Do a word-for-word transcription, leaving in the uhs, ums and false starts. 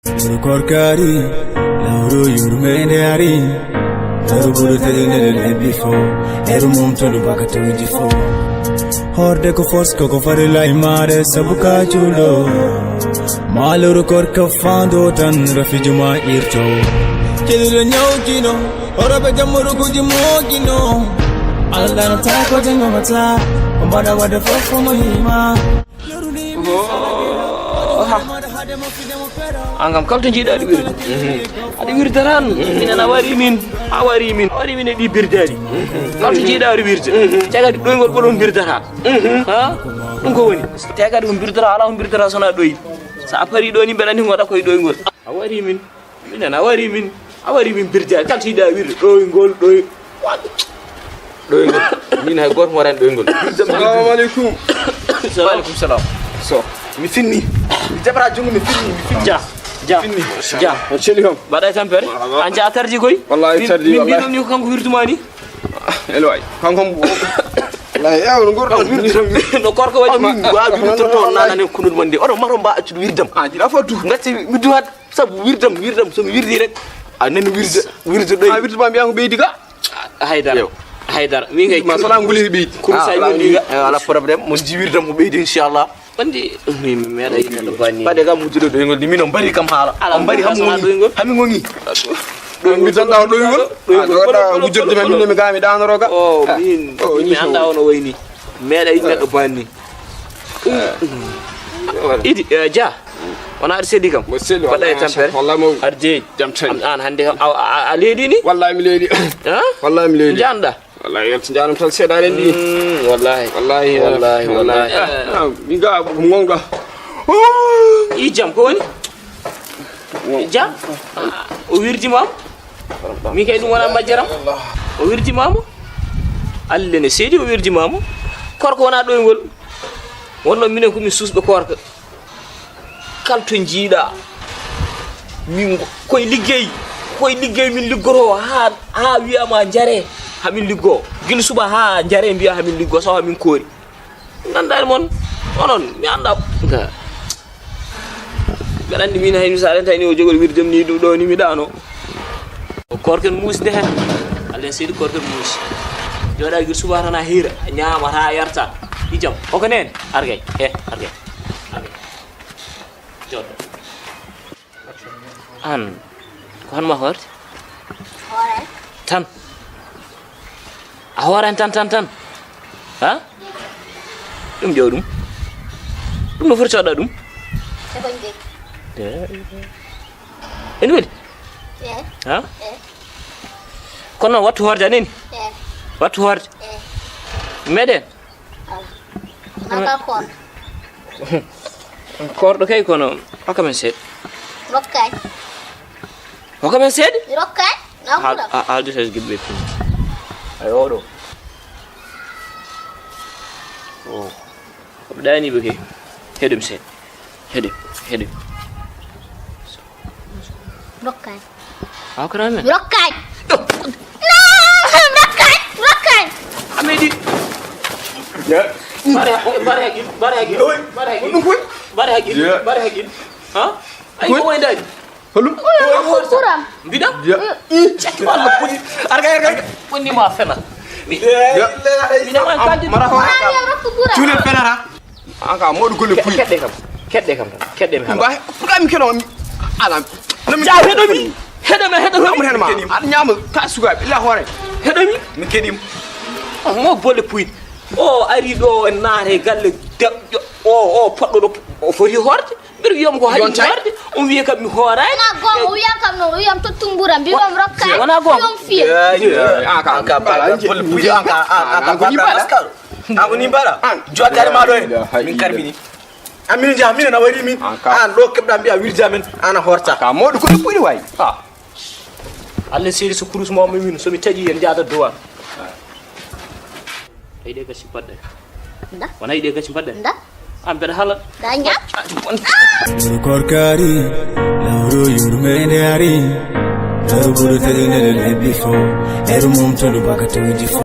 Lewru korkaari, lewru yurmeende ari. Lewru ɓuri teddude lebbi fof. Lewru momtolu bakatooji fof. Horde ko force, koko farilla e maare, sabu ka juulɗo. Ma lewru korka faando tan, rafiiju ma irto. Ceniiɗo ñawkino, horoɓe jammurukuji mookino. Allah no taa ko jangomata, o mbaɗa waɗde fof ko mo yima. An kam, kala to jiiɗa aɗa wirda. Aɗa wirda tan. Minen a wari min, a wari min, a wari min e ɗi birdaɗi. Kala to jiiɗa aɗa wirda. Caggal ɗoyngol ɓolon birdata. Ha? Ɗum ko woni? Caggal ko birdata, ala ko birdata sona ɗoyi. Sa a pari ɗo ni, mbeɗa ni ngoɗa koye ɗoyngol. A wari min. Minen a wari min, a wari min birdaade. Kala tiiɗa wirde ɗoyngol, ɗoy-, ɗoyngol. Min hay gooto mo waɗani ɗoyngol. Salamu aleykum. Wa aleykum salam. So, mi finni. Mi jaɓata junngo, mi finni, mi finni. Ja, ja, finni. Ja. On celi kam. Mbaɗa e tampere? Marhaba. An ja a tardi koy? Wallahi, min, tardi, min wallahi. Mbiɗon ni ko kanko wirdu ma ni? Elo waay. Kanko kam. Wallahi, ew, no ngorɗon wirdu tan. No korka waɗi ma. Min, wa, min, wallahi. Toon nanane kunun mon de. Oɗon maro mba accude wirdam. Ah, jiɗa fof du. Ngacci mi duwat. Sabu wirdam, wirdam, so mi wirdi rek, a nani wirde, wirde ɗoy. A wirde ma mbiya ko ɓeydi ka? Haydara. Yo. Haydara. Min kay ma sona nguli ɓeydi. Kono sa woni ga. Ala problème. Mo ji wirdam ko ɓeydi, inchallah. Wandi mi, mi meeɗa yiɗde ɗo banni. Faade kam wujjude ɗoyngol ni, min on mbari kam haala. Ala, on mbari kam woni ɗoyngol. Hami ngongi. Ɗoyngol tan ɗaw ɗoyngol. Ɗoyngol. Wujjorde ma min mi gami ɗanoro ga. O, min, o, mi anda ono wayni. Meeɗa yiɗde ɗo banni. Idi, eh, Dia. Wona aɗa selli kam? Mo selli, mbaɗa e wallahi, tampere? Wallahi, mo aɗa jeeyi. Jam tan. An, an hannde kam, a, a, a leeɗi ni? Wallahi, mi leeɗi. Ha? Wallahi, mi leeɗi. Njanɗa? Wallahi, yalti njanam tan seeɗa aɗa anndi. Mm, wallahi. Wallahi, wallahi, wallahi. Ah, mi ga ko ngonga. I jam ko woni? Dia? O wirdi ma mo? Min kay ɗum wona majjaram. O wirdi ma mo? Allah ne seedi o wirdi ma mo. Korka wona ɗoyngol. Wonno minen ko min suusɓe korka. Kala to jiiɗa. Min koye liggey. Koye liggey min liggoto ha, ha wiyama jare. Ha min liggo. Gila suba ha jare mbiya ha min liggo. Sawa min koori. Nanda e mon, onon, mi anda. Mbeɗa anndi min hay mi sa rentay ni o jogori wirdem ni ɗum ɗo ni mi ɗano. O korken muusde hen. Allen seydi korken muusi. Jooɗa gir suba tan a hiira, a ñaama, a yarta. I jam. O ko neen? Argay. He, argay. Argay. Jooɗo. An, ko honma hoorde? Hoore. Tan. A hooran tan, tan, tan. Ha? Ɗum ƴeew ɗum. Ɗum no foti coɗɗa ɗum? Sekoñ de. Ene weli? Eh. Ha? Eh. Kono noon wattu hoorde anani? Eh. Wattu hoorde. Eh. Meɗen. Maka koor. Koorɗo kay kono hokka men seeɗa. Rokkay. Hokka men seeɗa? Mi rokkay. Haal, haal, haal de giɗɓe pin. Ay oɗo. Oh. Ko ɗaaniɓe kay. Heɗum seeɗa. Heɗum, heɗum. Rokkay. Aw, ko rami? Rokkay. No, rokkay, rokkay. Amedi. Ya. Bare, bare gil, bare gil. Oi. Bare gil. Ɗum koy. Bare gil, ya, bare gil. Ha? Ay, koy. Ko wayndaaji. Holum? Oyo, oyo, oyo, kuram. Mbida? Ya. Cakki wala pudi. Arga, arga. Woni ma fena. Ya. Mina ma kandi. Mara ho. Mara ya rokku bura. Tulen fenara. An ka moɗo golle puy. Keɗɗe kam. Keɗɗe kam tan. Keɗɗe mi haala. Ba, pourquoi mi keɗo mi? Ala. Ja, heɗo mi. Heɗo mi, heɗo mi. Amul hen ma. Aɗa ñaama ka suga illa hoore. Heɗo mi. Mi keɗim. Mo bolle puy. O ari ɗo en naare galle de-, o, o poɗɗo ɗo, o foti hoorde. Mbiɗa wiyamo ko haɗi hoorde. On wiye kam mi hooraani. Wona goonga, o wiyam kam noon, o wiyam tottum mburam, mbiɗam rokka. Wona goonga. Ɗum fiye. An ka, an ka, bolle puy, an ka, an ka, an ko ni mbaɗa. An ko ni mbaɗa? An. Jottani ma ɗo en. Min karbini. An min jaha, minen a wari min. An ka. An ɗo keɓɗa mbiya wirja men, an a horta. Ka moɗo ko ɗum ɓuri wayi. Ah. Allah seeri so kurus mo mi min, so mi taƴi en jaada duwa. Ay ɗe gasi mbaɗɗen. Nda? Wona ay ɗe gasi mbaɗɗen? Nda? An mbeɗa haala. Da ña? Lewru korkaari, lewru yurmeende ari. Lewru ɓuri teddude lebbi fof. Lewru momtolu bakatooji fof.